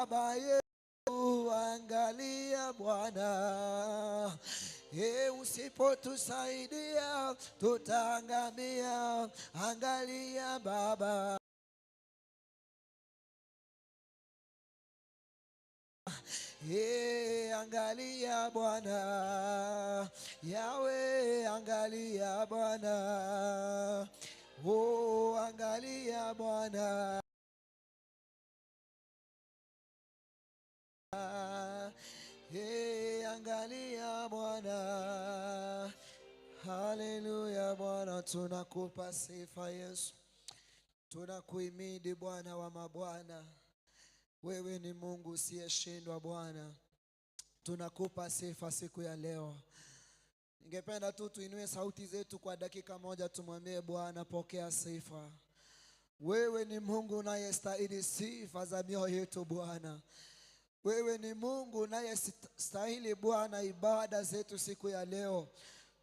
Baba yetu, angalia Bwana. E, usipotusaidia tutaangamia. Angalia Baba. E, angalia Bwana. Yawe, angalia Bwana. Oh, angalia Bwana. Hey, angalia Bwana. Haleluya Bwana, tunakupa sifa Yesu. Tunakuhimidi Bwana wa mabwana. Wewe ni Mungu usiyeshindwa Bwana. Tunakupa sifa siku ya leo. Ningependa tu tuinue sauti zetu kwa dakika moja, tumwambie Bwana, pokea sifa. Wewe ni Mungu unayestahili sifa za mioyo yetu Bwana. Wewe ni Mungu unayestahili Bwana ibada zetu siku ya leo.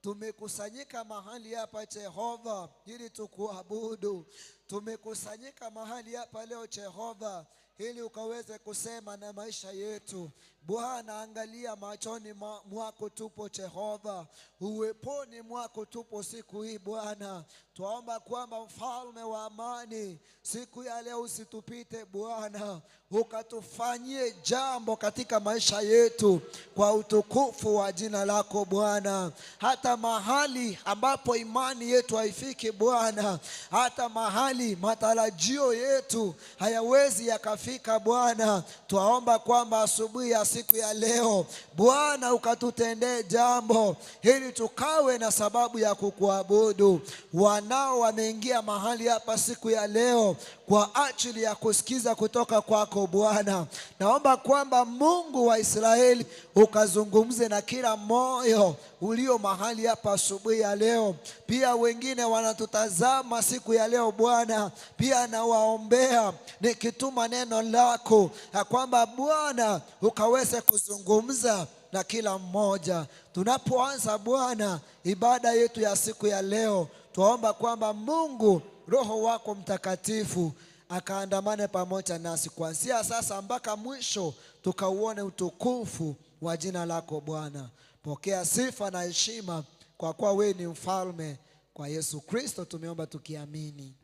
Tumekusanyika mahali hapa Jehova ili tukuabudu. Tumekusanyika mahali hapa leo Jehova ili ukaweze kusema na maisha yetu. Bwana, angalia machoni mwako tupo Jehova, uweponi mwako tupo siku hii Bwana. Twaomba kwamba mfalme wa amani, siku ya leo usitupite Bwana, ukatufanyie jambo katika maisha yetu kwa utukufu wa jina lako Bwana. Hata mahali ambapo imani yetu haifiki Bwana, hata mahali matarajio yetu hayawezi yakafika Bwana, twaomba kwamba asubuhi ya siku ya leo Bwana ukatutendee jambo ili tukawe na sababu ya kukuabudu. Wanao wameingia mahali hapa siku ya leo kwa ajili ya kusikiza kutoka kwako Bwana. Naomba kwamba Mungu wa Israeli ukazungumze na kila moyo ulio mahali hapa asubuhi ya leo. Pia wengine wanatutazama siku ya leo Bwana, pia nawaombea nikituma neno lako ya kwamba Bwana ukaweze kuzungumza na kila mmoja. Tunapoanza Bwana ibada yetu ya siku ya leo, twaomba kwamba Mungu Roho wako Mtakatifu akaandamane pamoja nasi kuanzia sasa mpaka mwisho, tukauone utukufu wa jina lako Bwana. Pokea sifa na heshima, kwa kuwa wewe ni mfalme. Kwa Yesu Kristo tumeomba tukiamini,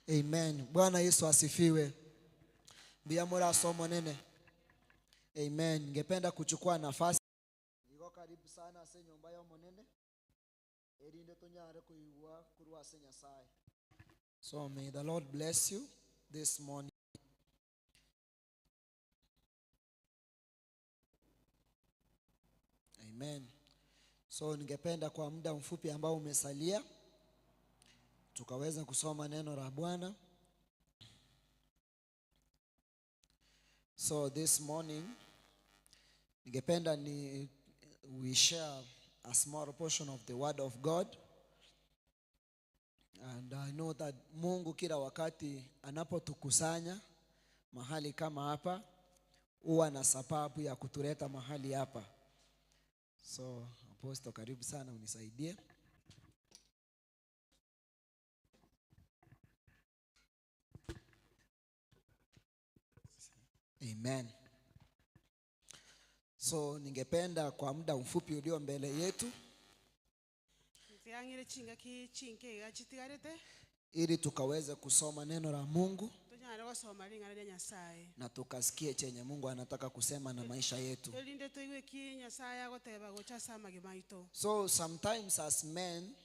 amen. Bwana Yesu asifiwe. Biamura somo nene. Amen. Ningependa kuchukua nafasi. Niko karibu sana ase nyumba ya Omonene erinde tonyare kuigwa kurwa ase Nyasaye. So may the Lord bless you this morning. Amen. So ningependa kwa muda mfupi ambao umesalia tukaweza kusoma neno la Bwana. So this morning ningependa ni we share a small portion of the word of God. And I know that Mungu kila wakati anapotukusanya mahali kama hapa huwa na sababu ya kutuleta mahali hapa. So Apostle, karibu sana unisaidie. Amen. So ningependa kwa muda mfupi ulio mbele yetu Ntiang'ire chingaki chinke iga chitigarete ili tukaweze kusoma neno la Mungu tonyare gosoma ring'ana ria Nyasaye na tukasikie chenye Mungu anataka kusema na maisha yetu. Erinde toigwe ki Nyasaye agoteba gocha ase amagima aito. So sometimes as men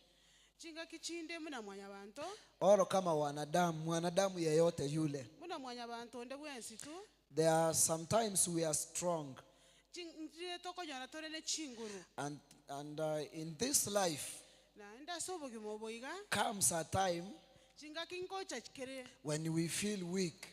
Chingaki chinde muna mwanyabanto oro kama wanadamu, mwanadamu yeyote yule, muna mwanyabanto onde bwensi tu there are sometimes we are strong nchire tokonyora tore ne chinguru and in this life naende ase obogima obo iga comes a time chingaki nkocha kere when we feel weak.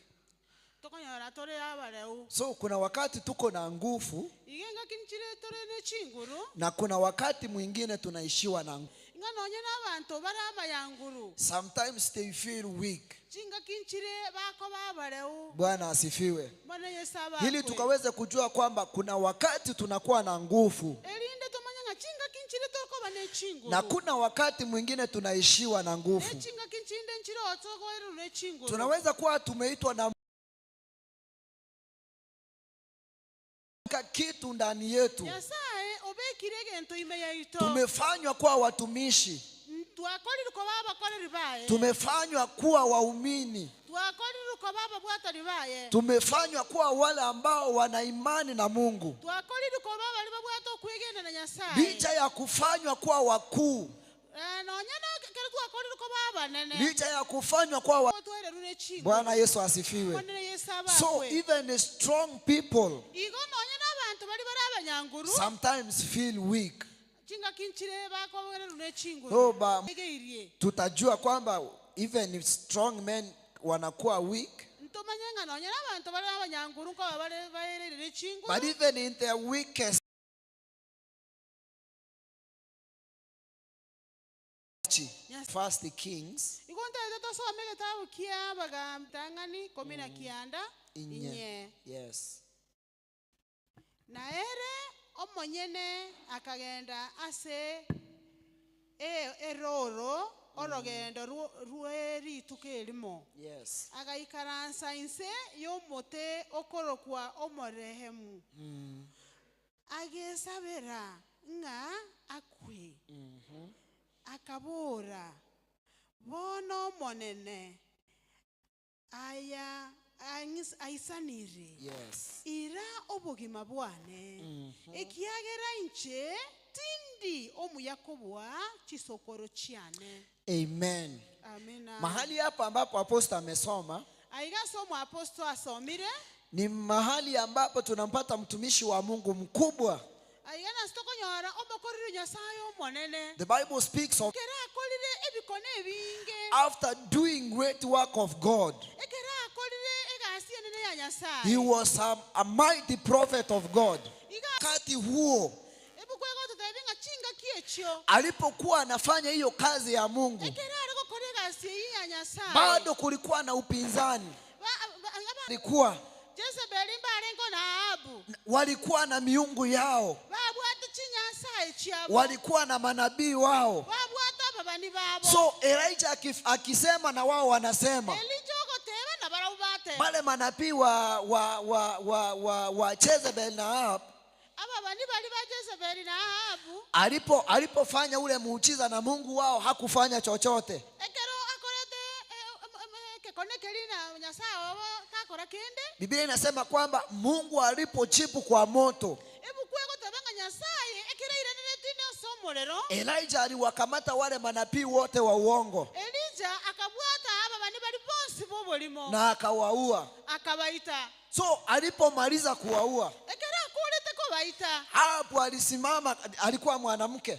Tokonyora tore abareu. So kuna wakati tuko na nguvu Iga engaki nchire tore ne chinguru na kuna wakati mwingine tunaishiwa na nguvu. Ng'a nonye na abanto bare abayanguru Sometimes they feel weak. Chingaki nchire bako babareu. Bwana asifiwe. Bwana Yesu Ili abakwe. tukaweze kujua kwamba kuna wakati tunakuwa na nguvu Erinde tomanye ng'a chingaki nchire tokoba ne chinguru na kuna wakati mwingine tunaishiwa na nguvu. Ne chingaki nchinde nchire otokoerwa ne chinguru. Tunaweza kuwa tumeitwa na Kitu ndani yetu, Nyasaye obekire egento ime yaito. Tumefanywa kuwa watumishi, Twakorirwe koba abakoreri baye. Tumefanywa kuwa waumini, Twakorirwe koba ababwatani baye. Tumefanywa kuwa wale ambao wana imani na Mungu. Twakorirwe koba abari babwata okwegenda na Nyasaye. Licha ya kufanywa kuwa wakuu, Nonya kero twakorirwe koba abanene. Licha ya kufanywa kuwa Twererwe nechingo. Bwana Yesu asifiwe. Onene Yesu So abakwe. even strong people Igo nonya n'abantu bari bari abanyanguru. Sometimes feel weak. Chingaki nchire bakobererwe nechinguru. Oh, ba, Egeirie. Tutajua kwamba even if strong men wanakuwa weak, Ntomanye ng'a nonya n'abantu bari abanyanguru nkoba bare baereire nechinguru. But even in their weakest, First Kings Igo ntaete tosome egetabu kia abagamtang'ani 19. Inye. Inye. Yes. Naere omonyene akagenda ase eroro orogendo rwerituko erimo. Agaikaransa inse y'omote okorokwa omorehemu, agesabera ng'a akwe, akabora, bono omonene aya aisanire, ira obogima bwane, ekiagera inche tindi omuyakobwa chisokoro chiane. Amen. Amina. Mahali hapa ambapo aposto amesoma Aiga somo aposto asomire ni mahali ambapo tunampata mtumishi wa Mungu mkubwa. Aiga nasitokonyora omokorire Nyasaye omonene. The Bible speaks of Ekero akorire ebikone ebinge. After doing great work of God, Ekero akorire egasi enene ya Nyasaye. He was a mighty prophet of God. Iga Wakati huo ebuku egototebia ng'a chingaki echio. Alipokuwa anafanya hiyo kazi ya Mungu, Ekero are gokora egasi eyio ya Nyasaye. Bado kulikuwa na upinzani. Alikuwa Jezebeli mbarengo na Ahabu. Walikuwa na miungu yao, Babwate chinyasaye chiabo. Walikuwa na manabii wao. Babwate ababani babo. So Elijah akisema na wao wanasema. Elijah ogoteba na barabwo bateba. Wale manabii wa Jezebel na Ahab, Ababani bali ba Jezebeli na Ahabu. Alipofanya ule muujiza na Mungu wao hakufanya chochote. Ekero akorete kekone keri na Nyasaye wabo takora kende. Biblia inasema kwamba Mungu alipojibu kwa moto, Ebuku egoteba ng'a Nyasaye ekero airanire ase omorero. Elijah aliwakamata wale manabii wote wa uongo Elijah akabwata ababani bali bonsi b'oborimo. Na akawaua. Akabaita. So alipomaliza kuwaua, Ekero akorete kobaita. hapo alisimama, alikuwa mwanamke.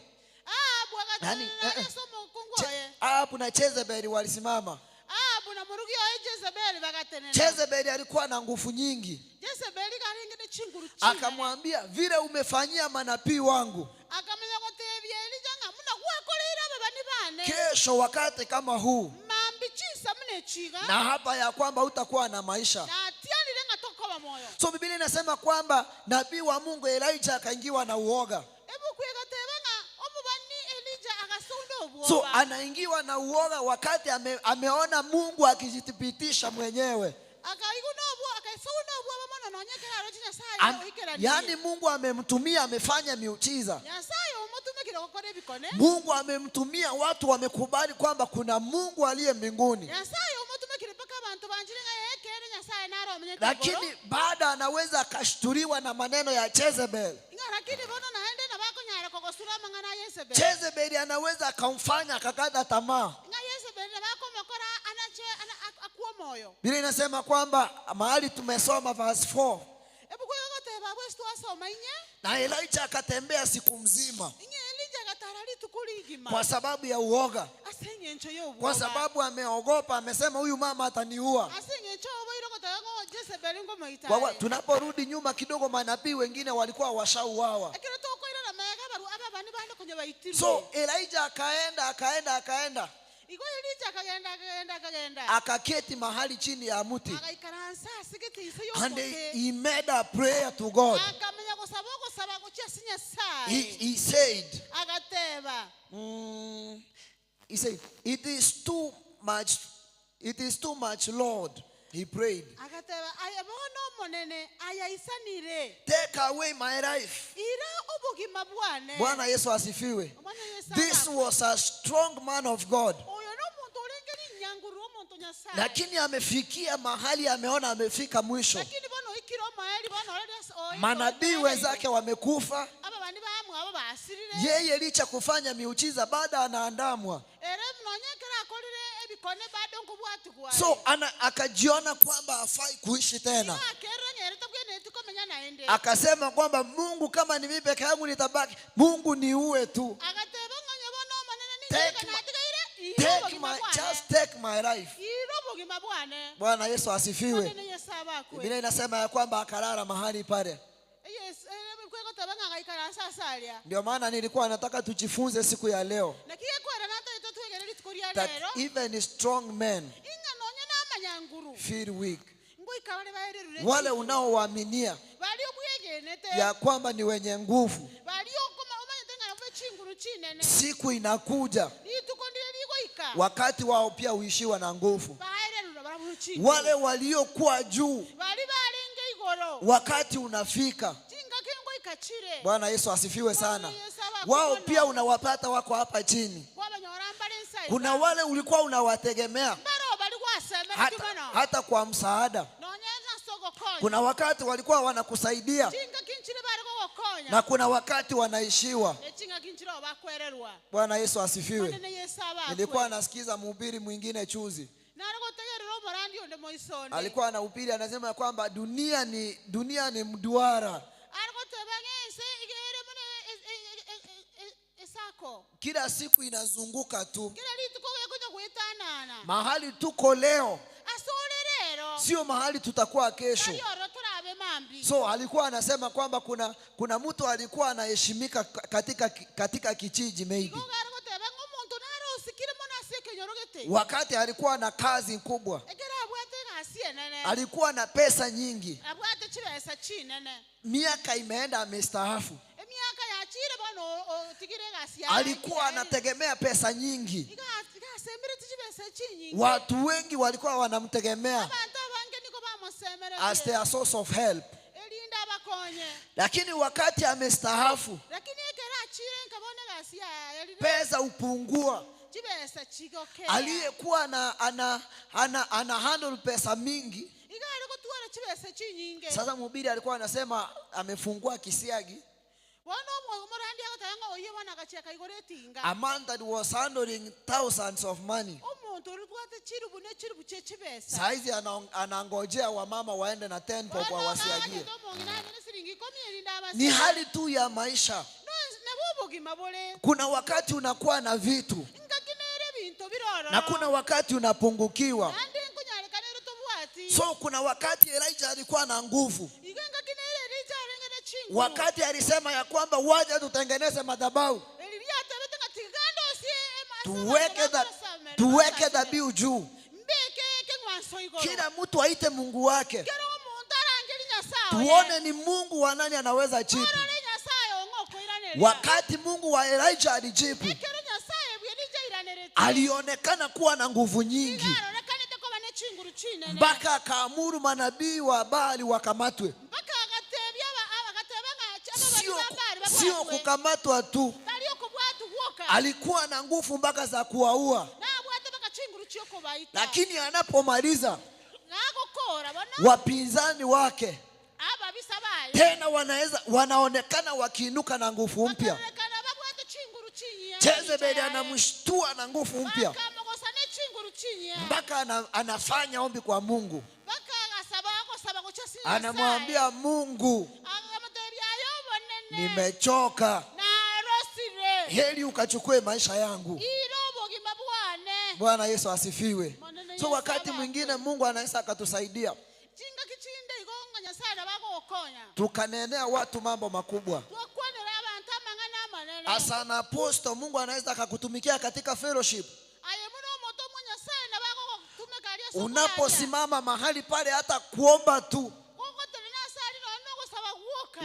Ahabu Nani? agatenena Eh, eh. ase omokungu oye. Ahabu na Jezebeli walisimama. Ahabu na murugi oye Jezebeli bagatenena. Jezebeli alikuwa na nguvu nyingi. Jezebeli karenge ne chinguru chinene. Akamwambia, vile umefanyia manabii wangu, Akamenya gotebia Elijah ng'a muna gwakoreire ababani bane. Kesho wakati kama huu, Mambi chisa mune chiga. Na hapa ya kwamba hutakuwa na maisha. Na tianire ng'a tokoba moyo. So Biblia inasema kwamba nabii wa Mungu Elijah akaingiwa na uoga. Ebuku egateba ng'a omobani Elijah agasunda obwoba. So anaingiwa na uoga wakati ameona Mungu akijithibitisha mwenyewe. Akaiguna obwo akasunda obwoba mono nonye keraro chi Nyasaye oikeranie. Yaani Mungu amemtumia, amefanya miujiza. Nyasaye omutumikire gokora ebikone. Mungu amemtumia, watu wamekubali kwamba kuna Mungu aliye mbinguni. Nyasaye omutumikire mpaka abantu banjire ng'a ekere Nyasaye naro omenye Lakini kigoro. baada anaweza akashtuliwa na maneno ya Jezebel. Ng'a lakini bono naende nabakonyara kogosura amang'ana a Jezebel. Jezebel anaweza akamfanya akakata tamaa. Ng'a Jezebel nabakomokora anache akuwa moyo. Biblia inasema kwamba mahali tumesoma verse 4. Ebuku yogoteba bwesi twasoma inye. Na Elijah akatembea siku mzima Inye Elijah agatara rituko rigima. Kwa sababu ya uoga. Ase eng'encho y'obwoba. Kwa sababu ameogopa, amesema huyu mama ataniua. Ase eng'encho oboire ogoteba ng'o Jezebel ngomoitare. Kwa tunaporudi nyuma kidogo, manabii wengine walikuwa washauawa. Ekero tokoirana maega abaru ababani bande konya baitirwe. So Elijah akaenda, akaenda, akaenda. Igo Elijah akagenda, akagenda, akagenda. Akaketi mahali chini ya mti. Agaikaransa asigete inse And y'omote. he made a prayer to God. Akamenya gosaba ogosaba gochia ase Nyasaye. He said, Agateba. He said, it is too much, it is too much, Lord. He prayed, Agateba aya bono omonene ayaisanire. "Take away my life." Ira obogima bwane. Bwana Yesu asifiwe. Omwana Yesu This abakwe. was a strong man of God. Oyo nomuntu orengeri nyanguru omuntu Nyasaye. Lakini amefikia mahali ameona amefika mwisho. Lakini bono oikire omoeri bono oreria Manabii wenzake wamekufa. aba bandi bamwe abo basirire. Yeye licha kufanya miujiza bado anaandamwa. Ere mnonyekera akorire ebikone bado nkobwatigwa. So akajiona kwamba hafai kuishi tena. Akerera tobwene tukomenya naende. Akasema kwamba Mungu, kama ni mimi peke yangu nitabaki, Mungu niue tu. Agateba ng'onye bono omonene Take ninjeka my, natigaire take my, just take my life. iro obogima bwane. Bwana Yesu asifiwe. Monene Yesu abakwe. Biblia inasema ya kwamba akalala mahali pale. Yes, kwegoteba ng'a gaikaransa ase aria. Ndio maana nilikuwa nataka tujifunze siku ya leo Naki gekwera natagete twegere rituko ria that rero even strong men ing'a nonye namanyanguru feel weak. ngoika bare baererure Wale unaowaaminia bari obwegenete ya kwamba ni wenye nguvu, bari okoma omanyete ng'a nabo chinguru chinene siku inakuja rituko ndire rigoika wakati wao pia huishiwa na nguvu. baererura barabura chinguru Wale waliokuwa juu, bari barenge igoro wakati unafika. chingaki ngoika chire. Bwana Yesu asifiwe sana. Bwana Yesu abakwe Wao mono. pia unawapata wako hapa chini. Kwabanyora mbare nsaiga. Kuna wale ulikuwa unawategemea mbaro bari gwasemera hata, kimono hata kwa msaada. nonye nasogokonya Kuna wakati walikuwa wanakusaidia chingaki nchire bari gogokonya na kuna wakati wanaishiwa. echingaki nchire obakwererwa. Bwana Yesu asifiwe. Monene Yesu abakwe. Nilikuwa nasikiza mhubiri mwingine chuzi, Naragotegerera omorandi onde moisonde. alikuwa anahubiri anasema ya kwamba dunia ni mduara, Arigoteba ng'ense igere mune esako. Kila siku inazunguka tu. Kila rituko gekuja gwitanana. Mahali tuko leo Asore rero sio mahali tutakuwa kesho. tari oro turabe mambi. So alikuwa anasema kwamba kuna mtu alikuwa anaheshimika katika kijiji maybe, Igo garigoteba ng'omonto narosikire mono ase ekenyoro gete. wakati alikuwa na kazi kubwa, Ekero abwate egasi enene. Alikuwa na pesa nyingi, Abwate chibesa chinene. Miaka imeenda, amestaafu, Emiaka yachire bono otigire egasi yaye. Alikuwa anategemea pesa nyingi. Igasemire chibesa chinyinge. Watu wengi walikuwa wanamtegemea Abantu abange niko bamosemerete. As their source of help, Erinda abakonye. Lakini wakati amestaafu, Lakini ekero achire nkabona egasi yaye rire pesa hupungua. Chibesa chigokea. Aliyekuwa ana handle pesa mingi, Igari gotwara chibesa chinyinge. Sasa mhubiri alikuwa anasema amefungua kisiagi, Bono omorandi agoteba ng'a oye bono agachiaka igoro etinga. A man that was handling thousands of money, Omonto oribwate chirubu ne chirubu chie chibesa. saizi anangojea wamama waende na 10 bob Bono wawasiagie. agachete omong'ina agende siringi ikomi erinda abase. Ni hali tu ya maisha. Nabo obogima bore. Kuna wakati unakuwa na vitu Ngaki nere ebinto birororo. na kuna wakati unapungukiwa. Naende nkonyarekana ere tobwati. So kuna wakati Elijah alikuwa na nguvu, Igo ngaki nere Elijah arenge ne chinguru. wakati alisema ya kwamba waje tutengeneze madhabahu, Eliria atebete ng'a tiganda osie tuweke dhabihu juu, mbeke ekeng'wanso igoro. Kila mtu aite Mungu wake, Kero omonto arangeri Nyasaye. Tuone ni Mungu wa nani anaweza jibu. Orore Nyasaye ong'okoiraneria. Wakati Mungu wa Elijah alijibu, Ekero Nyasaye bwe Elijah airanerete. Alionekana kuwa na nguvu nyingi Igarorekanete koba ne chinguru chinene. Mpaka akaamuru manabii wa Baali wakamatwe. Mpaka agatebia agateba ng'a aba Sio, bari ba Baali sio babwatwe. kukamatwa tu, Tari okobwatu gwoka. Alikuwa na nguvu mpaka za kuwaua, Nabwate mpaka chinguru chiokobaita. lakini anapomaliza Nagokora bono wapinzani wake ababisa baye. Tena wanaonekana wakiinuka na nguvu mpya. Bakarorekana babwate chinguru chinyia. Jezebeli anamshtua na nguvu mpya Bakamogosa ne chinguru chinyia. Mpaka anafanya ombi kwa Mungu, Mpaka agasaba agosaba gocha ase Nyasaye. anamwambia Mungu, Akamutebia aye obonene. nimechoka, Narosire. heri ukachukue maisha yangu. Iro obogima bwane. Bwana Yesu asifiwe. Maneno So Yesu wakati abakwe. mwingine Mungu anaweza akatusaidia Chingaki chinde igo ng'a Nyasaye nabagokonya. Tukanenea watu mambo makubwa. Twakwanera abantu amang'ana amanene. As an apostle, Mungu anaweza akakutumikia katika fellowship. Aye muno omonto omwe Nyasaye nabagogotumeka aria ase okoraria. Unaposimama mahali pale hata kuomba tu, Gogotenena ase aria nonye nogosaba gwoka.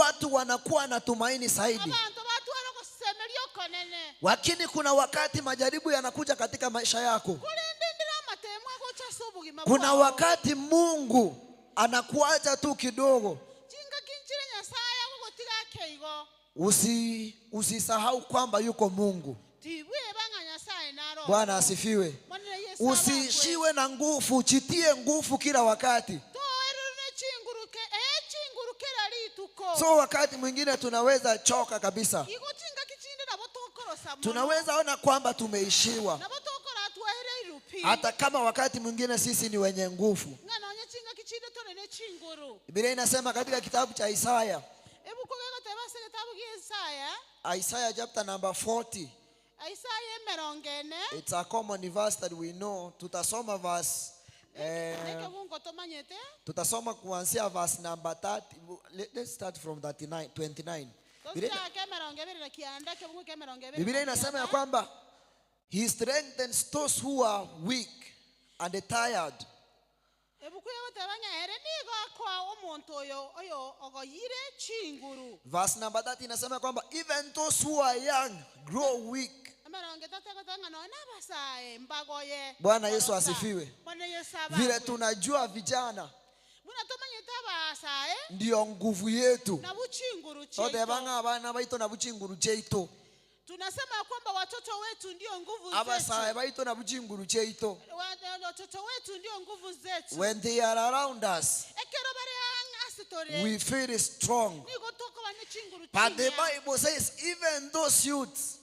watu wanakuwa na tumaini zaidi. Abantu batwara ogosemeria okonene. Lakini kuna wakati majaribu yanakuja katika maisha yako. Korende ndire amatemo agocha ase obogima Kuna wakati Mungu anakuacha tu kidogo. Usisahau kwamba yuko Mungu. Bwana asifiwe. Usiishiwe na nguvu, jitie nguvu kila wakati. So wakati mwingine tunaweza choka kabisa. Tunaweza ona kwamba tumeishiwa. Hata kama wakati mwingine sisi ni wenye nguvu. Biblia inasema katika kitabu cha Isaya. Isaiah chapter number 40. It's a common verse that we know. Tutasoma verse tutasoma kuanzia verse number 30. Let's start from 39, 29. Biblia inasema ya kwamba he strengthens those who are weak and tired. Verse number 30 inasema kwamba even those who are young grow weak. Bwana Yesu asifiwe. Vile tunajua vijana ndio nguvu yetu. Tunasema kwamba watoto wetu ndio nguvu zetu. Watoto wetu ndio nguvu zetu. When they are around us, we feel strong. But the Bible says even those youths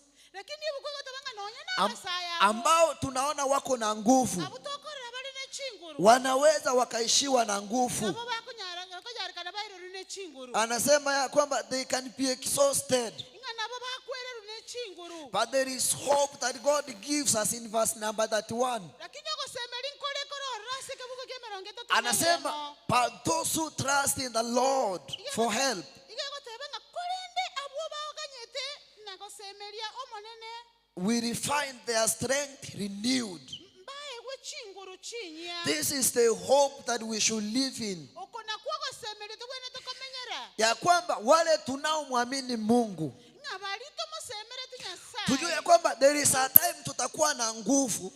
ambao tunaona wako na nguvu wanaweza wakaishiwa na nguvu. Anasema ya kwamba they can be exhausted. But there is hope that God gives us in verse number 31. Anasema, but those who trust in the Lord for help will find their strength renewed. This is the hope that we should live in. Ya kwamba wale tunaomwamini Mungu, tujue ya kwamba there is a time tutakuwa na nguvu.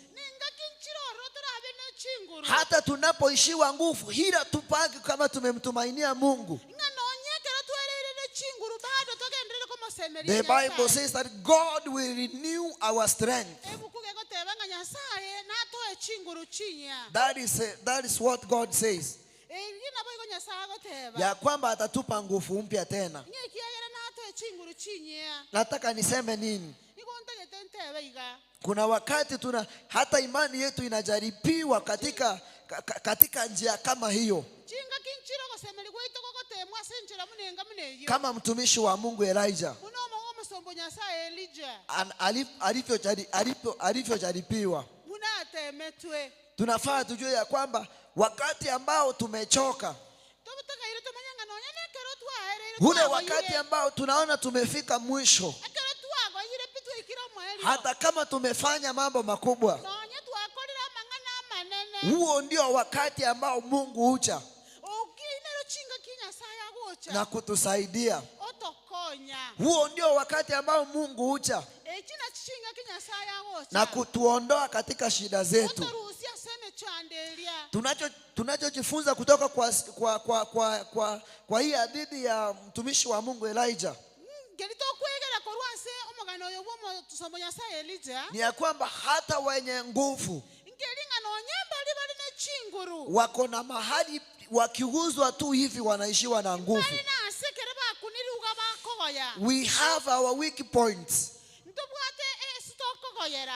Hata tunapoishiwa nguvu, hila tupaki kama tumemtumainia Mungu. The Bible says that God will renew our strength. That is what God says. Ya kwamba atatupa nguvu mpya tena. Nataka niseme nini? Kuna wakati tuna hata imani yetu inajaribiwa katika njia kama hiyo. Kama mtumishi wa Mungu Elijah alivyojaribiwa. Tunafaa tujue ya kwamba wakati ambao tumechoka, ule wakati ambao tunaona tumefika mwisho, hata kama tumefanya mambo makubwa, huo ndio wakati ambao Mungu huja na kutusaidia. Huo ndio wakati ambao Mungu huja na kutuondoa katika shida zetu. Tunachojifunza kutoka kwa hii hadithi ya mtumishi wa Mungu Elijah ni ya kwamba hata wenye nguvu wako na mahali wakiguzwa tu hivi wanaishiwa na nguvu. We have our weak points.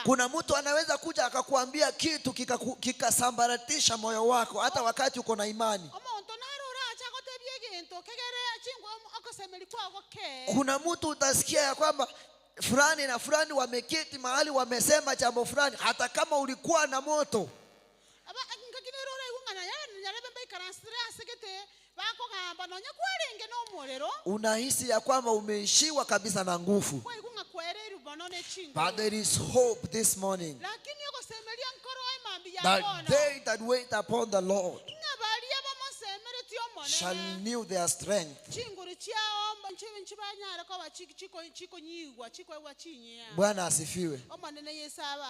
Kuna mtu anaweza kuja akakuambia kitu kikasambaratisha moyo wako hata wakati uko na imani. Kuna mtu utasikia ya kwamba fulani na fulani wameketi mahali wamesema jambo fulani, hata kama ulikuwa na moto. Unahisi ya kwamba umeishiwa kabisa na nguvu. But there is hope this morning. That they that wait upon the Lord shall renew their strength. Bwana asifiwe.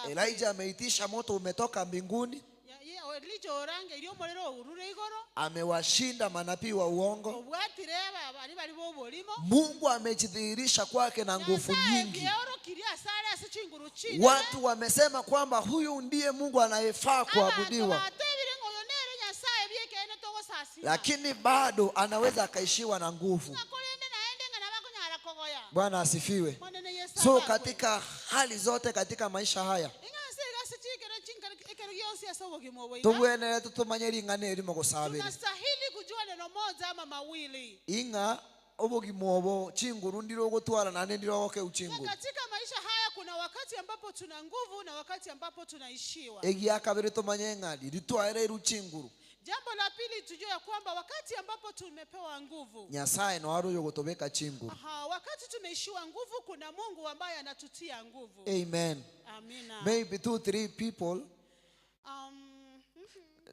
Elijah ameitisha moto umetoka mbinguni. Elija orange iri omorero orure igoro. Amewashinda manabii wa uongo. Obwatire bari bari boborimo. Mungu amejidhihirisha kwake na nguvu Nyasaye nyingi. byeorokiri asare ase chinguru chinene. Watu wamesema kwamba huyu ndiye Mungu anayefaa Abantu kuabudiwa, batebire ng'oyo nere Nyasaye biekene togosasima. lakini bado anaweza akaishiwa na nguvu. Ng'a korende naende ng'a nabakonyara kogoya. Bwana asifiwe. Mwanene Yesu So abakwe. katika hali zote katika maisha haya Ing'a ase egasi chikero chinkara ekero gionsi ase obogima obo iga. tubwenere tutumanye ring'ana erimo gosabere Tunastahili kujua neno moja ama mawili. ing'a obogima obo chinguru ndiro ogotwara nane ndiro ogokeu Na chinguru. katika maisha haya kuna wakati ambapo tuna nguvu na wakati ambapo tunaishiwa. Egia kabere tumanye ng'a riri twaereiru chinguru. Jambo la pili tujue ya kwamba wakati ambapo tumepewa nguvu, Nyasaye no aruyo gotobeka chinguru. aha, wakati tumeishiwa nguvu kuna Mungu ambaye anatutia nguvu. Amen. Amina. Maybe 2 3 people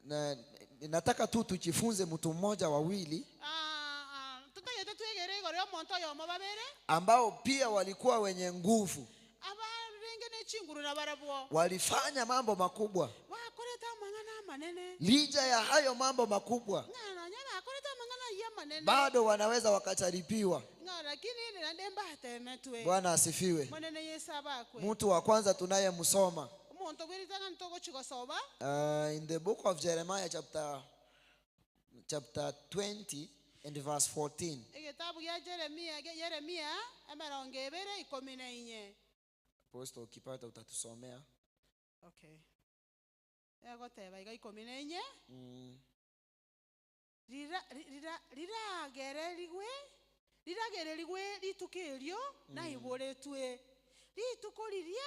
na, nataka tu tujifunze mtu mmoja wawili tutagete twegere igoro omonto oyomo babere ambao pia walikuwa wenye nguvu, abarenge nechinguru na barabwo walifanya mambo makubwa. bakorete amang'ana amanene. Licha ya hayo mambo makubwa, Ng'a nonya bakorete amang'ana ya manene bado wanaweza wakacharibiwa. ng'a lakini nande mbatemetwe. Bwana asifiwe. Monene Yesu abakwe. Mtu wa kwanza tunayemsoma Omonto gweritanga ntogochigosoba in the book of Jeremiah chapter 20 and verse 14. Egetabu gya Jeremia Yeremia emerongo ebere ikumi na inye. Apostle, ukipata utatusomea. Okay. Egoteba iga 14. Riragererigwe rituko erio naiboretwe rituko riria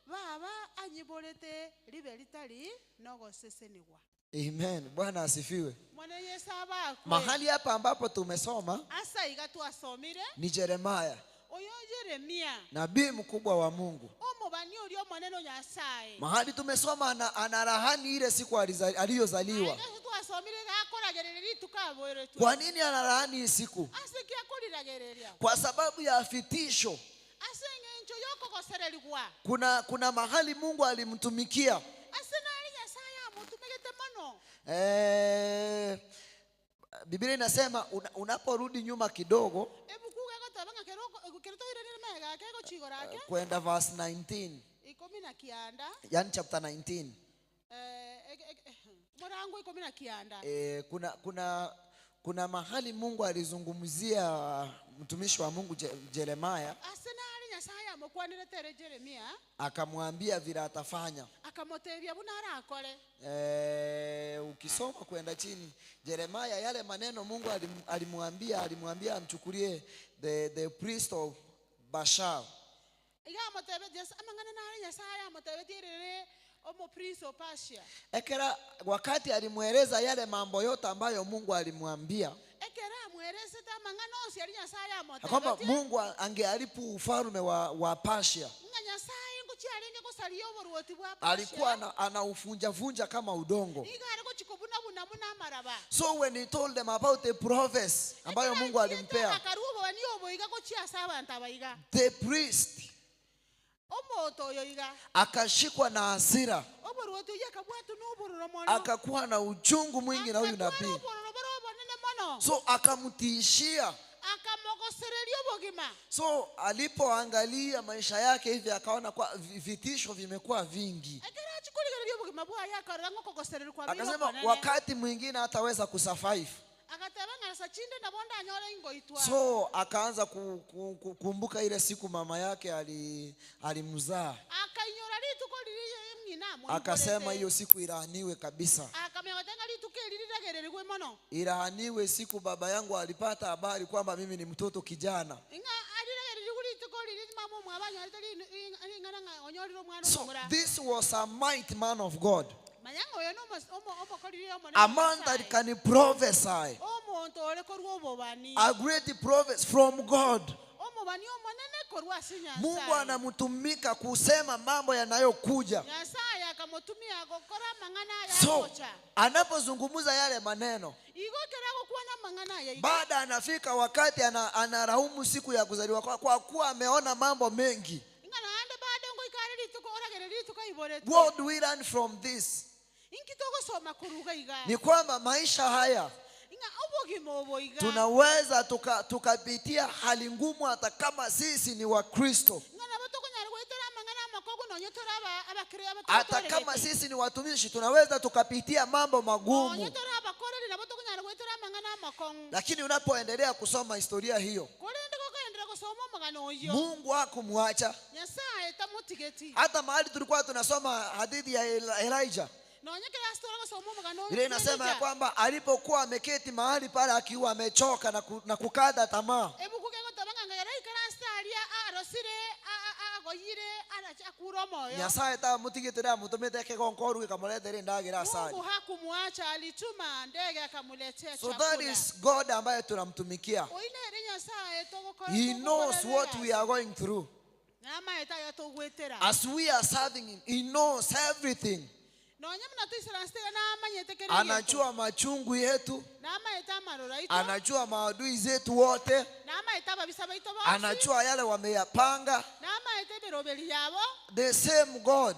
baba anyiborete ribe ritari nogosesenigwa. Amen. Bwana asifiwe. Mwana Yesu abakwe. Mahali hapa ambapo tumesoma asa iga twasomire ni Jeremiah, oyo Jeremia nabii mkubwa wa Mungu. omobani orio omonene Nyasaye. Mahali tumesoma anarahani ile siku aliyozaliwa. Twasomire gakoragereria rituko aboretwe. Kwa nini anarahani hii siku? Ase kiakoriragereria. Kwa sababu ya fitisho. Ase ng'encho yokogosererigwa. Kuna mahali Mungu alimtumikia. Ase nari Nyasaye amutumegete mono. Biblia inasema unaporudi nyuma kidogo kwenda verse 19, yani chapter 19. Kuna mahali Mungu alizungumzia mtumishi wa Mungu Jeremiah, akamwambia vile atafanya. Ukisoma kwenda chini Jeremiah, yale maneno Mungu alimwambia amchukulie the priest of Bashar. Ekera wakati alimweleza yale mambo yote ambayo Mungu alimwambia, kwamba Mungu angeharibu ufalme wa Persia, alikuwa anaufunja-vunja kama udongo. So when he told them about the prophecy ambayo Mungu alimpea, the priest akashikwa na hasira, akakuwa na uchungu mwingi na huyu nabii. So akamtishia. So alipoangalia maisha yake hivi akaona kwa vitisho vimekuwa vingi. Akasema wakati mwingine hataweza kusurvive. So akaanza kukumbuka ile siku mama yake alimzaa. Akasema hiyo siku ilaaniwe kabisa. Ilaaniwe siku baba yangu alipata habari kwamba mimi ni mtoto kijana. So this was a mighty man of God. A man that can prophesy. A great prophet from God. Mungu anamtumika kusema mambo yanayokuja. So anapozungumza yale maneno, baada anafika wakati anaraumu siku ya kuzaliwa kwa kuwa ameona mambo mengi. What do we learn from this? Inki togosoma kuruga iga. Ni kwamba maisha haya Ing'a obogima obo iga. Tunaweza tukapitia hali ngumu hata kama sisi ni Wakristo. Ng'a nabo tokonyara goetera amang'ana amakogo nonye tore abakire Hata kama sisi ni watumishi tunaweza tukapitia mambo nonye magumu. Tore abakoreri nabo tokonyara goetera amang'ana amakong'u. Lakini unapoendelea kusoma historia hiyo, Korende gokoendera gosoma omogano oyo. Mungu hakumwacha. Nyasaye tamotigeti. Hata mahali tulikuwa tunasoma hadithi ya Elijah, Nonye kera tore gosoma omogano ile inasema ya kwamba alipokuwa ameketi mahali pale akiwa amechoka na kukata tamaa, ebuku gegotaba ng'a ng'era ikarase aria arosire agoyire aracha akura omoyo. Nyasaye tamutigite amutumite kegonkoru gikamuretera ndagira asali. Mungu hakumwacha, alituma ndege akamuletea So that chakula. Is God ambaye tunamtumikia. Oinere Nyasaye togokora. He knows what we are going through. Namaeta yatogwetera. As we are serving him, he knows everything. Nonye muna tuisaransitega namanyete kere gento. Anajua machungu yetu, Namaete amarora aito. Anajua maadui zetu wote, Namaete ababisa baito bonsi. Anajua yale wameyapanga. Namaete emeroberi yabo. The same God,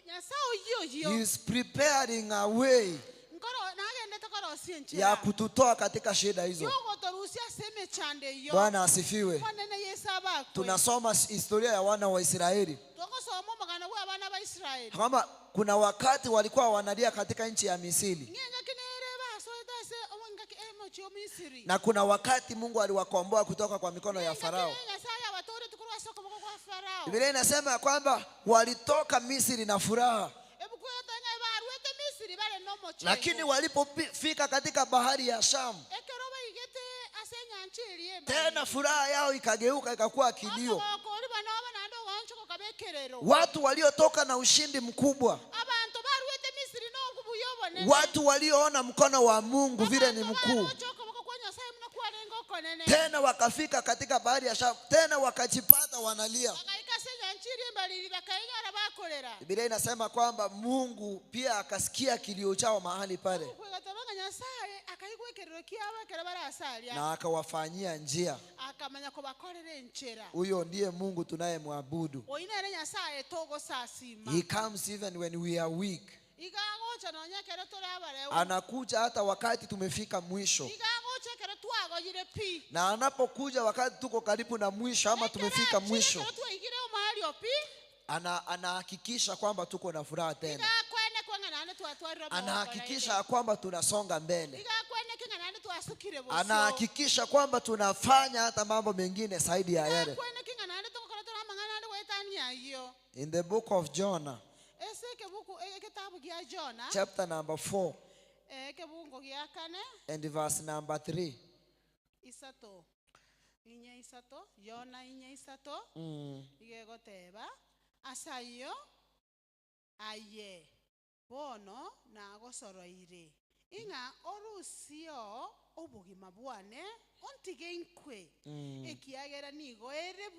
Nyasaye oyio oyio. he is preparing a way Nkoro nagendete korosia enchera ya kututoa katika shida hizo. Yogotorusia ase emechando eyo. Bwana asifiwe. Monene Yesu abakwe. Tunasoma historia ya wana wa Israeli Togosoma omogano bwa abana ba Israeli kwamba kuna wakati walikuwa wanalia katika nchi ya Misri, ng'engaki nere basoete ase omongaki emochi o Misiri na kuna wakati Mungu aliwakomboa kutoka kwa mikono ya Farao. Nyasaye abatorete korwa ase okoboko kwa Farao. Biblia inasema ya kwamba walitoka Misri na furaha, Ebuku yotanga barwete Misiri bare n'omochengo lakini walipofika katika bahari ya Shamu, ekero baigete ase enyancha eria tena furaha yao ikageuka ikakuwa kilio. omogoko banoba naende ogonchoka kabekerero. Watu waliotoka na ushindi mkubwa, Abantu barwete Misiri n'obuya obonene, watu walioona mkono wa Mungu vile ni mkuu, baroche okoboko kwa Nyasaye muna kwarenga okonene, tena wakafika katika bahari ya Shamu, tena wakajipata wanalia. Bagaika ase enyancha eria embariri bakainyora bakorera. Biblia inasema kwamba Mungu pia akasikia kilio chao mahali pale Kwegataba Nyasaye akaigwa ekerero kiabo ekero barasaria na akawafanyia njia. Akamanya kobakorera enchera. Huyo ndiye Mungu tunayemwabudu. Oinere Nyasaye togosasima. He comes even when we are weak. Igagocha nonya ekero tore abareu. Anakuja hata wakati tumefika mwisho, Igagocha ekero twagoyire pi. Na anapokuja wakati tuko karibu na mwisho ama tumefika mwisho, ekero twaigire omwari pi, anahakikisha kwamba tuko na furaha tena, igakwene kwang'a naende twatwarire omogoko. Anahakikisha ya kwamba tunasonga mbele, igakwene king'a naende twasukire bosio. Anahakikisha kwamba tunafanya hata mambo mengine zaidi ya yale. Igakwene king'a naende togokora tore amang'ana naende goetania ayio. In the book of Jonah, Ase ekebuku eketabu gia Jona, chapter number 4 ekebungo gia kane and verse number 3. Isato inya isato Yona inya isato. Igegoteba asayo aye bono nagosoroire ing'a orusio obogima bwane ontige inkwe ekiagera nigo ere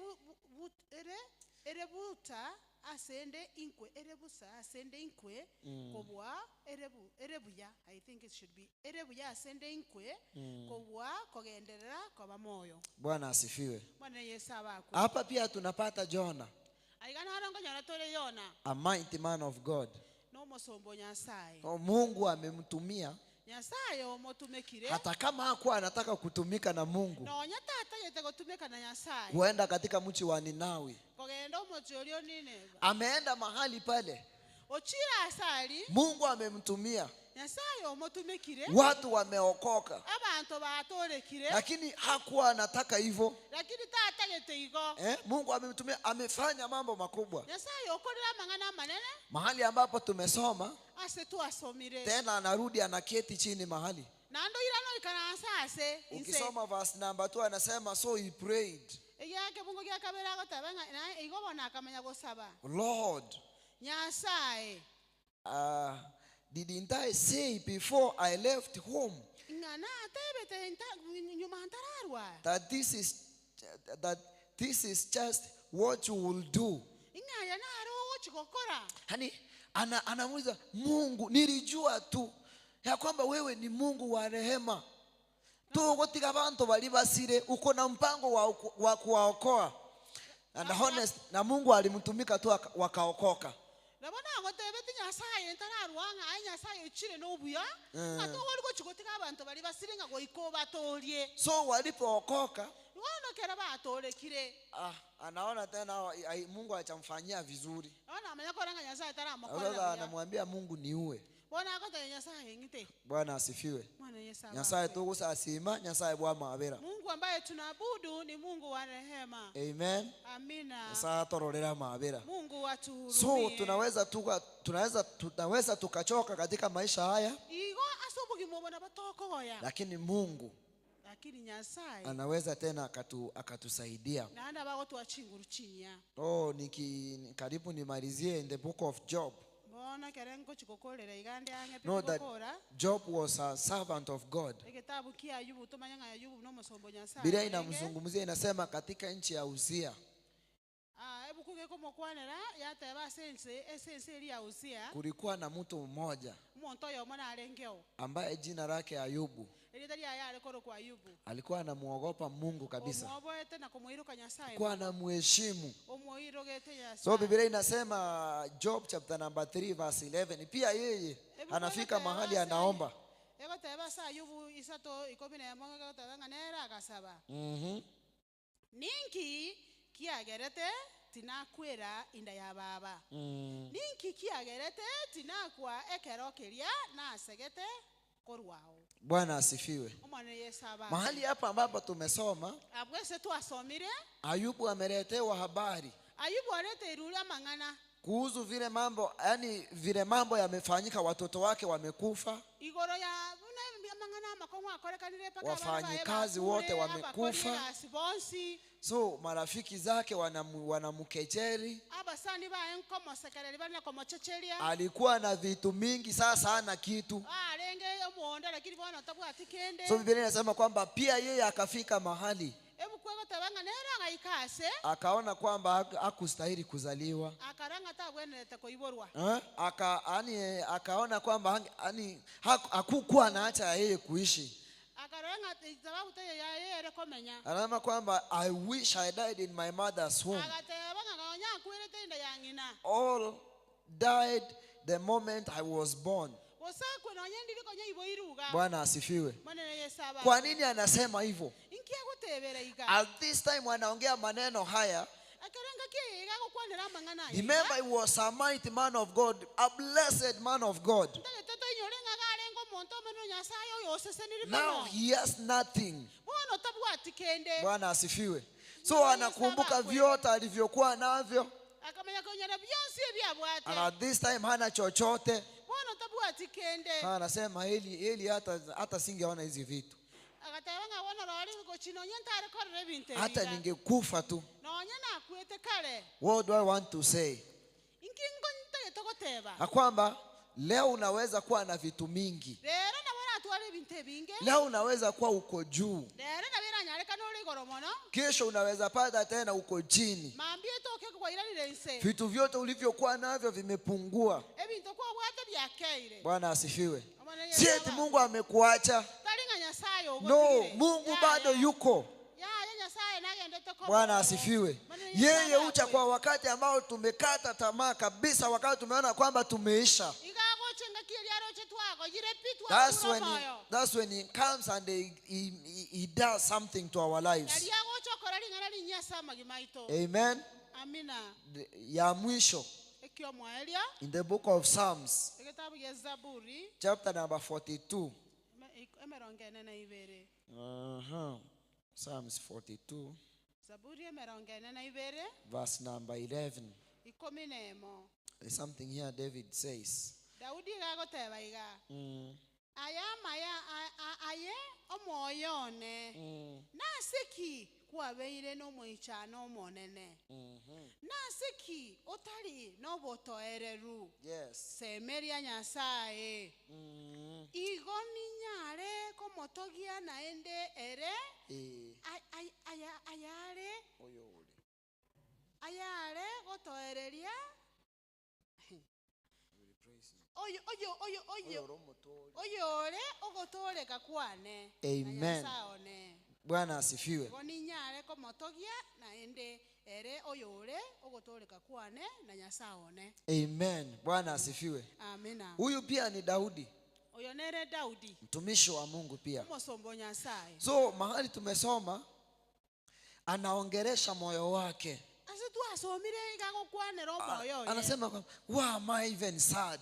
ere ere buta asende inkwe ere busa asende inkwe kobwa ere ere buya. I think it should be ere buya asende inkwe kobwa kogenderera koba moyo. Bwana asifiwe. Bwana Yesu abakwe. Hapa pia tunapata Jonah, Aiga narongo nyora tore Yona, a mighty man of God. N'omusombo Nyasaye. Oh, Mungu amemtumia Nyasaye omotumekire hata kama hakuwa anataka kutumika na Mungu nonya tatagete gotumeka na Nyasaye kuenda katika mji wa Ninawi. Kogenda omochi orio Nineva. Ameenda mahali pale, Ochira asari Mungu amemtumia, Nyasaye omotumekire watu wameokoka, abantu batorekire lakini hakuwa anataka hivyo. Lakini tatagete igo. Eh? Mungu amemtumia, amefanya mambo makubwa. Nyasaye okorera amang'ana amanene. Mahali ambapo tumesoma Ase twasomire tena, anarudi anaketi chini mahali. Nando irano ikaransa ase inse. Ukisoma verse number 2 anasema, so he prayed, Egiake bungo gia kabere agoteba ng'a na igo bono akamanya gosaba. Lord, Nyasaye, didn't I say before I left home ng'a natebete nyuma ntararwa that this is just what you will do? Ing'aya naro ogochi gokora. Yani anamuuliza Mungu, nilijua tu ya kwamba wewe ni Mungu wa rehema, tugotiga bantu bali basire, uko na mpango wa kuwaokoa. And honest, na Mungu alimtumika tu wakaokoka. Nabo nagotebete. Nyasaye ntararwanga aye Nyasaye uchire n'obuya atogori gochigotiga abantu bari basiringa goiko batorie. So walipookoka wonokera batorekire, anaona tena Mungu achamfanyia vizuri. Ona amenya koranga Nyasaye taramukorera. Sasa anamwambia Mungu niue. Bona akota Nyasaye ngite. Bwana asifiwe. Mwana Yesu. Nyasaye tugusasima, Nyasaye bwa mabera. Mungu ambaye tunaabudu ni Mungu wa rehema. Amen. Amina. Nyasaye atororera mabera. Mungu atuhurumie. So tunaweza tukachoka katika maisha haya. Igo asobugimo bona batokoya. Lakini Mungu, lakini Nyasaye anaweza tena akatusaidia. Naanda bagotwachinguru chinya. Oh, karibu nimalizie in the book of Job. Bona kerengo chikokolera igande ange Know that pikokora. Job was a servant of God. Ekitabu kia Ayubu tumanyanga Ayubu no musombo Nyasaye. Biblia inamzungumzia, inasema katika nchi ya Uzia. Ebu kugeko mokwanera yateba sense esense ya Uzia. Kulikuwa na mtu mmoja Umuntu oyo mwana arengeo ambaye jina lake Ayubu. Alikuwa anamuogopa Mungu kabisa. Alikuwa anamheshimu. So Biblia inasema Job chapter number 3 verse 11. Pia yeye anafika mahali anaomba. Ninki kiagerete tinakwera inda ya baba. Ninki kiagerete tinakwa ekero keria nasegete korwao. Bwana asifiwe. Mahali hapa ambapo tumesoma, Ayubu ameletewa habari. Ayubu alete mangana kuhusu vile mambo, yani vile mambo yamefanyika, watoto wake wamekufa. Igoro ya mangana makongo akorekanire paka wafanyikazi wote wamekufa. So marafiki zake wanamkejeli. Abasani ba nkomosekereri bana komochecheria. Alikuwa na vitu mingi, sasa hana kitu. Arenge omuonda lakini bwana tabwati kende. So Biblia inasema kwamba pia yeye akafika mahali ebu kwego tabanga nera ngaikase, akaona kwamba hakustahili kuzaliwa. Akaranga tabwenete koiborwa. Akaona kwamba yani hakukuwa na haja yeye kuishi. Akaranga sababu te yeye komenya. Anasema kwamba I wish I died in my mother's womb. Akatabanga ngaonya kwirete inda ya ngina. All died the moment I was born. Bwana asifiwe. Kwa nini anasema hivyo? At this time wanaongea maneno haya. Remember, he was a mighty man of God, a blessed man of God. Now he has nothing. Bwana asifiwe. So anakumbuka vyote alivyokuwa navyo. And at this time hana chochote. Anasema heli hata singeona hizi vitu. Hata ningekufa tu. What do I want to say? Kwamba leo unaweza kuwa na vitu mingi. Leo unaweza kuwa uko juu. Kesho unaweza pata tena uko chini. Vitu vyote ulivyokuwa navyo vimepungua. Bwana asifiwe. Si eti Mungu amekuacha. No, Mungu bado yuko. Bwana asifiwe. Yeye ucha kwa wakati ambao tumekata tamaa kabisa, wakati tumeona kwamba tumeisha. That's when he comes and he does something to our lives. Amen. Ya mwisho, in the book of Psalms, chapter number 42. Psalms 42, verse number 11. There's something here David says. Yes. Semeria Nyasaye. Igo ninyare komotogia naende ere. Ayare. Ayare gotoereria. Oyo ogotoreka kwane. Amen. Bwana asifiwe. Igo ninyare komotogia naende ere oyore ogotoreka kwane na Nyasaye one. Amen. Bwana asifiwe. Amina. Huyu pia ni Daudi, Oyo nere Daudi, mtumishi wa Mungu pia. Omosombo Nyasaye. So mahali tumesoma anaongeresha moyo wake. Ase twasomire igagokwanera omoyo oye. Anasema kwamba why am I even sad?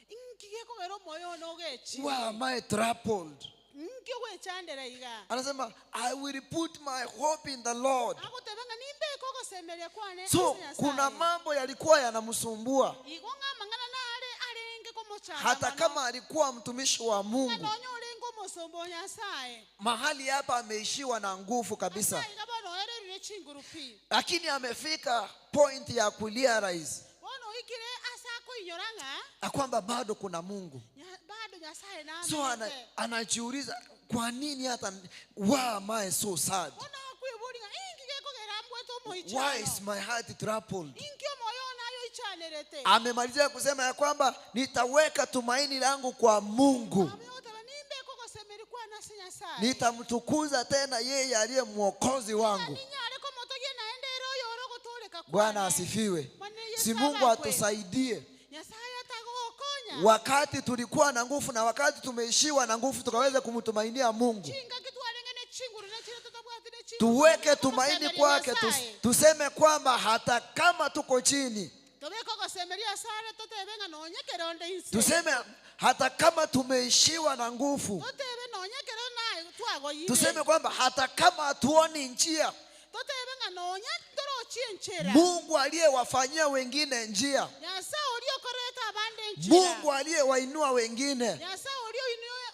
Inki gekogera omoyo one ogechi. Why am I troubled? Inki ogwechandera iga. Anasema I will put my hope in the Lord. Agoteba ng'a nimbeke ogosemeria kwane. So ase Nyasaye. kuna mambo yalikuwa yanamsumbua Igo ng'amang'ana nare arenge komochanda hata mono. kama alikuwa mtumishi wa Mungu. Ng'a orenge omosombo Nyasaye. Mahali hapa ameishiwa na nguvu kabisa, Nyasaye iga bono oererire chinguru pi. lakini amefika point ya kurealize Bono oikire ase akoinyora ng'a ya kwamba bado kuna Mungu. Bado Nyasaye na So anajiuliza kwa nini hata why am I so sad? Bono akwibori ng'a inki gekogera mbwete omoichano. Why is my heart troubled? Inki omoyo nayo ichanerete. Amemalizia kusema ya kwamba nitaweka tumaini langu kwa Mungu. Ameyoteba nimbeke ogosemeri kwane ase Nyasaye. Nitamtukuza tena yeye aliye mwokozi wangu. Ninyare komotogie naende ere oyore ogotoreka kwane. Bwana asifiwe. Bwana Yesu Si Mungu abakwe. atusaidie. Nyasaye atagokonya. Wakati tulikuwa na nguvu na wakati tumeishiwa na nguvu tukaweza kumtumainia Mungu. Chinga kitwarenge ne chinguru ne chire tutabwatire chinguru. Tuweke tumaini kwake, tuseme kwamba hata kama tuko chini, Tobeko gosemeria sare totebe ng'a nonyekere onde inse. tuseme hata kama tumeishiwa na nguvu, Totebe nonyekere naye twagoyire. tuseme kwamba hata kama hatuoni njia, Totebe ng'a nonya torochie nchera. Mungu aliyewafanyia wengine njia, Nyasaye oriokorete abande nchera. Mungu aliyewainua wengine, Nyasaye orio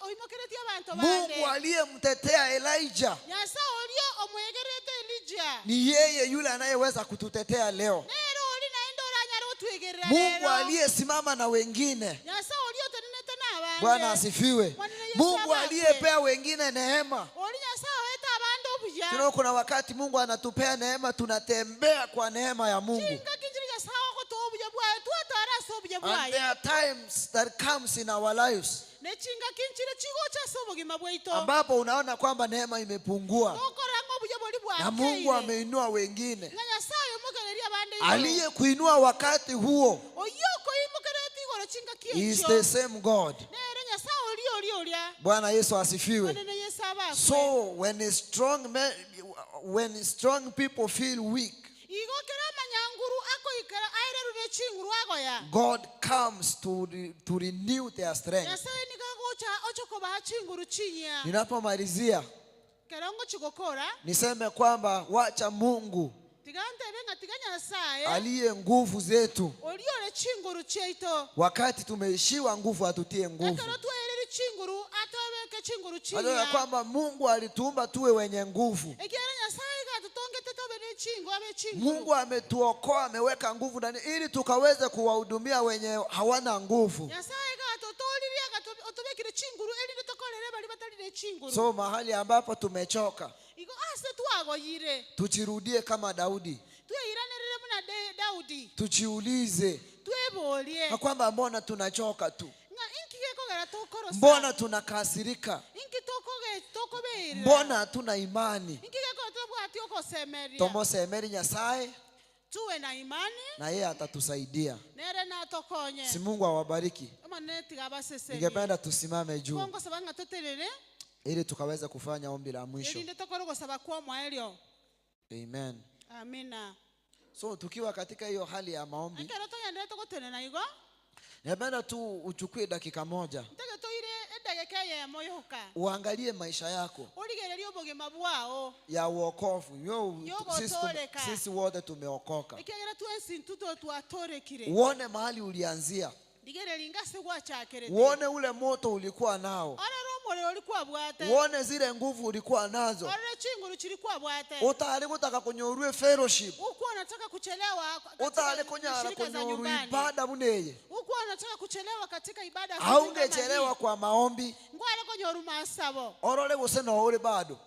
oimokeretie abanto bande. Mungu aliyemtetea Elijah, Nyasaye orio omwegerete Elijah. ni yeye yule anayeweza kututetea leo. Nero ori naende oranyare otwegerera Mungu rero. aliyesimama na wengine, Nyasaye orio otenenete na abande. Bwana asifiwe. Bwana Yesu Mungu abakwe. aliyepea wengine neema. Ori Nyasaye oete abande obuya. Tunao kuna wakati Mungu anatupea neema, tunatembea kwa neema ya Mungu. Chinga kinjiri Nyasaye ogotoa obuya bwaye, twatara ase obuya And bwaye. there are times that comes in our lives Ne chinga kinchire chigocha ase obogima bwaito. ambapo unaona kwamba neema imepungua Tokora ng'a obuya bori na Mungu bwakeire. ameinua wengine. Ng'a Nyasaye omokereria abande igoro. Aliyekuinua wakati huo Oyio okoimokerete igoro chinga is kiekio. the same God. Nere Nyasaye oria oria oria. Bwana Yesu asifiwe. Bwana Yesu abakwe. So when strong men, when strong people feel weak, Igo kera amanyanguru akoikara aererure chinguru agoya. God comes to renew their strength. Nyasaye nikagocha ochokobaha chinguru chinya. Ninapomalizia Kerongo chigokora. niseme kwamba wacha Mungu Tigantebe ng'a tiga Nyasaye aliye nguvu zetu, oriore chinguru chiaito. wakati tumeishiwa nguvu atutie nguvu. Ekero twaereri chinguru atobeke chinguru Najua ya chinya. kwamba Mungu alituumba tuwe wenye nguvu. Ekiara Nyasaye gatutongete tobe ne chingu abe chinguru. Mungu ametuokoa, ameweka nguvu ndani ili tukaweze kuwahudumia wenye hawana nguvu. Nyasaye gatotoririe otobekire chinguru erinde tokorere bari batarire chinguru. So mahali ambapo tumechoka, Igo ase twagoyire. tujirudie kama Daudi, Tweiranerere muna Daudi. tujiulize Tweborie. na kwamba mbona tunachoka tu, Ng'a inki gekogera tokorosa. mbona tunakasirika, Inki tokobeirira. mbona hatuna imani. Inki gekogera tobwati okosemeria. Tomosemeri Nyasaye Tuwe na imani na yeye atatusaidia. nere natokonye. Si Mungu awabariki. Omanene tiga abasesenie. Ningependa tusimame juu Kongo saba ng'a toterere ili tukaweze kufanya ombi la mwisho. erinde tokore gosaba kwa omwaerio. Amen. Amina. So tukiwa katika hiyo hali ya maombi, Ekero togenderete gotenena igo ningependa tu uchukue dakika moja ntege toire edageka eyemo yoka uangalie maisha yako origererie obogima bwao ya uokovu. Yogotoreka. Sisi wote tumeokoka. Ekiagera twensi ntuto twatorekire. Uone mahali ulianzia, Ndigereria ngase gwachakerete. uone ule moto ulikuwa nao, Orere omorero orikwabwate. uone zile nguvu ulikuwa nazo. Orere chinguru chirikwabwate. Utari gutaka kunyorwe fellowship, Ukuwa unataka kuchelewa katika utari kunyara shirika za kunyorwa nyumbani. ibada muneye, Ukuwa unataka kuchelewa katika ibada haungechelewa kwa maombi. Ngware konyoru masabo. Orore gose no uri bado,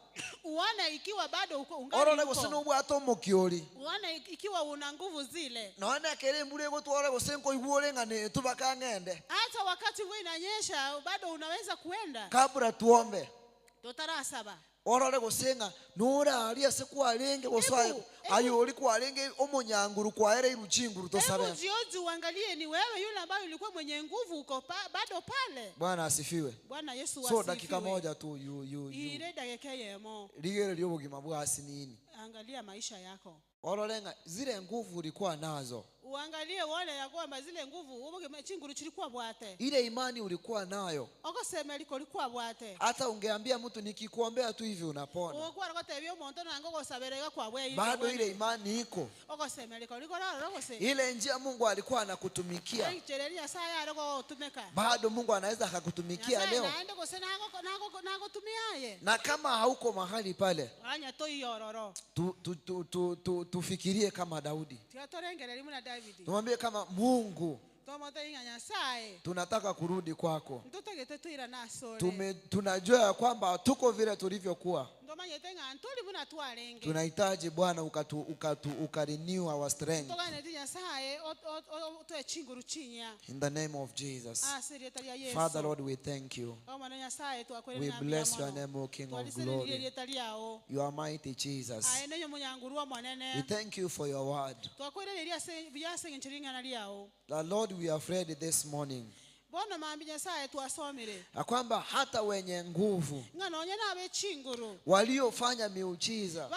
Uone ikiwa bado uko ungali orore gose uko. nobwate omokiori, Uone ikiwa una nguvu zile. none kere embura egotwara gose nkoigwa ore ng'a netubaka ng'ende. Hata wakati mvua inanyesha bado unaweza kuenda. Kabla tuombe, Totarasaba. Orore gusenga nuraria se kwarenge goswaye Ebu, ayo uri kwarenge omunyanguru kwaere iruchinguru tosabe. Hebu jioji uangalie ni wewe yule ambaye ulikuwa mwenye nguvu uko bado pale. Bwana asifiwe. Bwana Yesu So asifiwe. dakika moja tu you you you. Ile dakika yemo. Rigere ry'ubugima bwasi nini? Angalia maisha yako. Ororenga zile nguvu ulikuwa nazo. Uangalie wale ya kwamba zile nguvu ubuge chinguru chilikuwa bwate. Ile imani ulikuwa nayo. Ogosema liko likuwa bwate. Hata ungeambia mtu nikikuombea tu hivi unapona. Ogwa rokotebya omuntu nango gosaberega kwa bwe. Bado ile imani iko. Ogosema liko liko rogose. Ile njia Mungu alikuwa anakutumikia. Bado Mungu anaweza akakutumikia leo. Na kama hauko mahali pale, tufikirie kama Daudi. Tumwambie kama Mungu, tunataka kurudi kwako. Tunajua kwamba tuko vile tulivyokuwa. Tunahitaji Bwana ukarenew our strength. In the name of Jesus. Father Lord, we thank you. We bless your name, O King of glory. You are mighty, Jesus. We thank you for your word. The Lord, we have read this morning. Ya kwamba hata wenye nguvu waliofanya miujiza,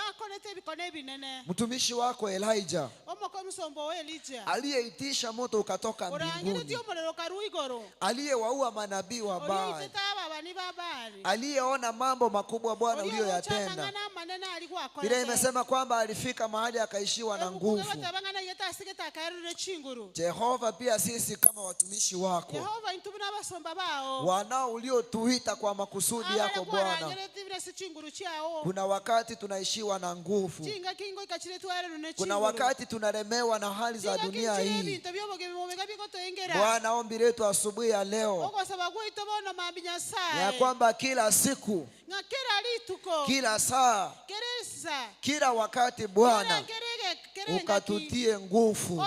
mtumishi wako Elijah aliyeitisha moto ukatoka mbinguni, aliyewaua manabii wa Baali, aliyeona mambo makubwa Bwana uliyoyatenda. Biblia imesema kwamba alifika mahali akaishiwa na nguvu. Jehova, pia sisi kama watumishi wako wanao uliotuita kwa makusudi yako Bwana, kuna wakati tunaishiwa na nguvu, kuna wakati tunalemewa na hali za dunia hii. Bwana, ombi letu asubuhi ya leo ya kwamba kila siku, kila saa, kila wakati Bwana ukatutie nguvu,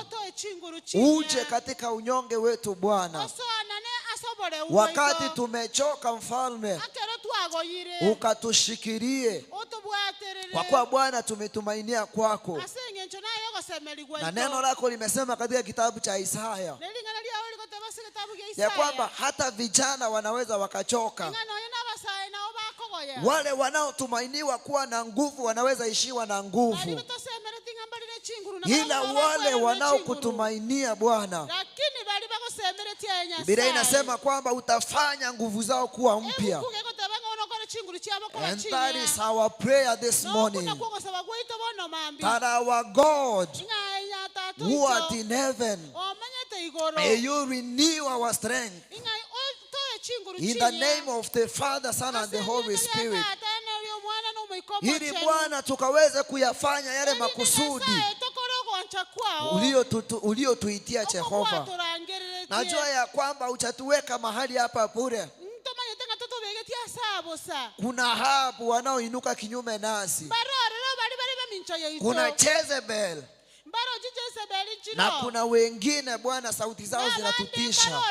uje katika unyonge wetu Bwana. Wakati tumechoka Mfalme, ukatushikilie, kwa kuwa Bwana tumetumainia kwako. Na neno lako limesema katika kitabu cha Isaya ya kwamba hata vijana wanaweza wakachoka, wale wanaotumainiwa kuwa na nguvu wanaweza ishiwa na nguvu, ila wale wanaokutumainia Bwana, Biblia inasema kwamba utafanya nguvu zao kuwa mpya. And that is our prayer this morning, that our God who art in heaven, may you renew our strength in the name of the Father, Son and the Holy Spirit, ili Bwana tukaweze kuyafanya yale makusudi uliotuitia Jehova. Najua ya kwamba hujatuweka mahali hapa bure. Kuna Ahabu wanaoinuka kinyume nasi, kuna Jezebel, na kuna wengine Bwana sauti zao zinatutisha.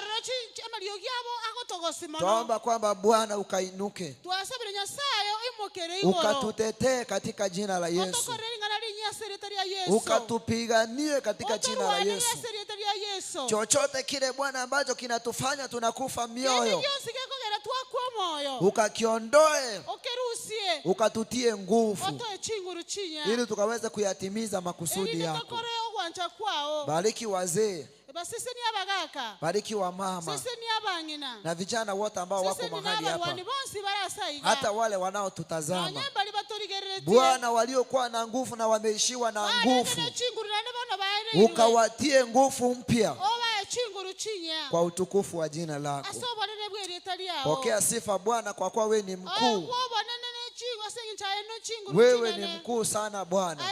Tuomba kwamba Bwana ukainuke, ukatutetee katika jina la Yesu, ukatupiganie katika jina la Yesu. Chochote kile Bwana ambacho kinatufanya tunakufa mioyo, ukakiondoe, ukatutie nguvu, ili tukaweze kuyatimiza makusudi yako. Bariki wazee, bariki wa mama na vijana wote ambao wako mahali hapa, hata wale wanaotutazama Bwana, waliokuwa na nguvu na wameishiwa na nguvu, ukawatie nguvu mpya kwa utukufu wa jina lako. Pokea sifa Bwana, kwa kuwa wewe ni mkuu. Wewe ni mkuu sana Bwana.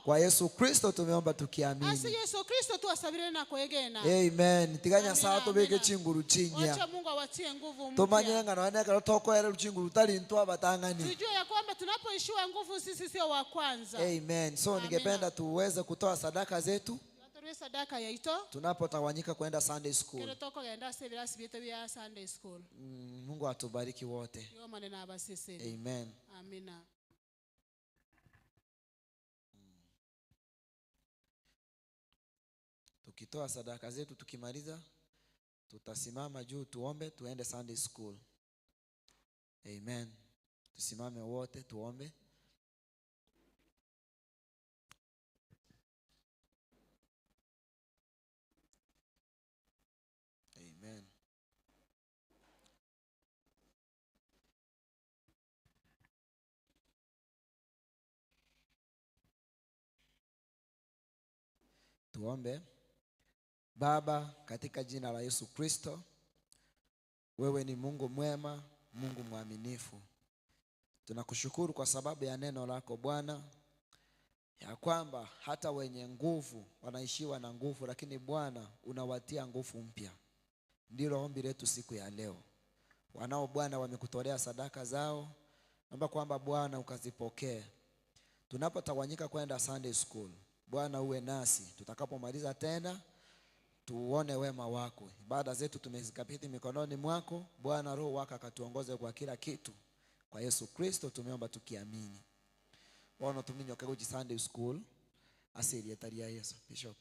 Kwa Yesu Kristo tumeomba tukiamini. Amen. Tiganya saa tubeke chinguru chinya. Tumanye ngano aneka tokoere chinguru tali ntwa batangani. Tujue ya kwamba tunapoishiwa nguvu sisi sio wa kwanza. Amen. So ningependa tuweze kutoa sadaka zetu. Torwe sadaka yaito. Tunapotawanyika kwenda Sunday school. Kero tokogenda ase ebirasi bieto bia Sunday school. Mungu atubariki wote. Yo maneno abaseseni. Amen. Amina. Tukitoa sadaka zetu tukimaliza, tutasimama juu tuombe, tuende Sunday school. Amen. Tusimame wote tuombe. Amen. Tuombe. Baba, katika jina la Yesu Kristo, wewe ni Mungu mwema, Mungu mwaminifu. Tunakushukuru kwa sababu ya neno lako Bwana, ya kwamba hata wenye nguvu wanaishiwa na nguvu, lakini Bwana unawatia nguvu mpya. Ndilo ombi letu siku ya leo. Wanao Bwana wamekutolea sadaka zao, naomba kwamba Bwana ukazipokee. Tunapotawanyika kwenda Sunday school, Bwana uwe nasi. Tutakapomaliza tena tuone wema wako. Ibada zetu tumezikabidhi mikononi mwako Bwana, Roho wako akatuongoze kwa kila kitu. Kwa Yesu Kristo tumeomba tukiamini. Bwana tuminyoke kuji Sunday school asili ya Yesu. Bishop.